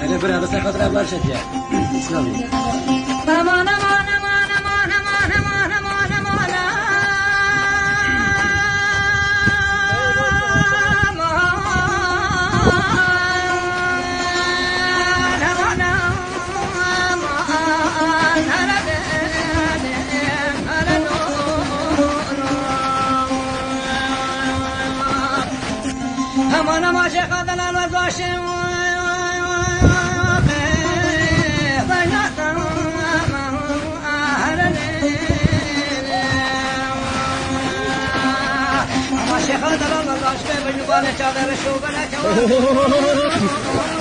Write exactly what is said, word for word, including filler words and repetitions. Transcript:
Hele bir hevese kadar evler çekiyor. İslam. Aman, aman, aman, aman, aman, aman, aman, aman, aman. Aman, aman, Şêxa delal ve zaşê. Ama Şêxa delal ve zaşê, bejnû bane çavê reşo bane çavê.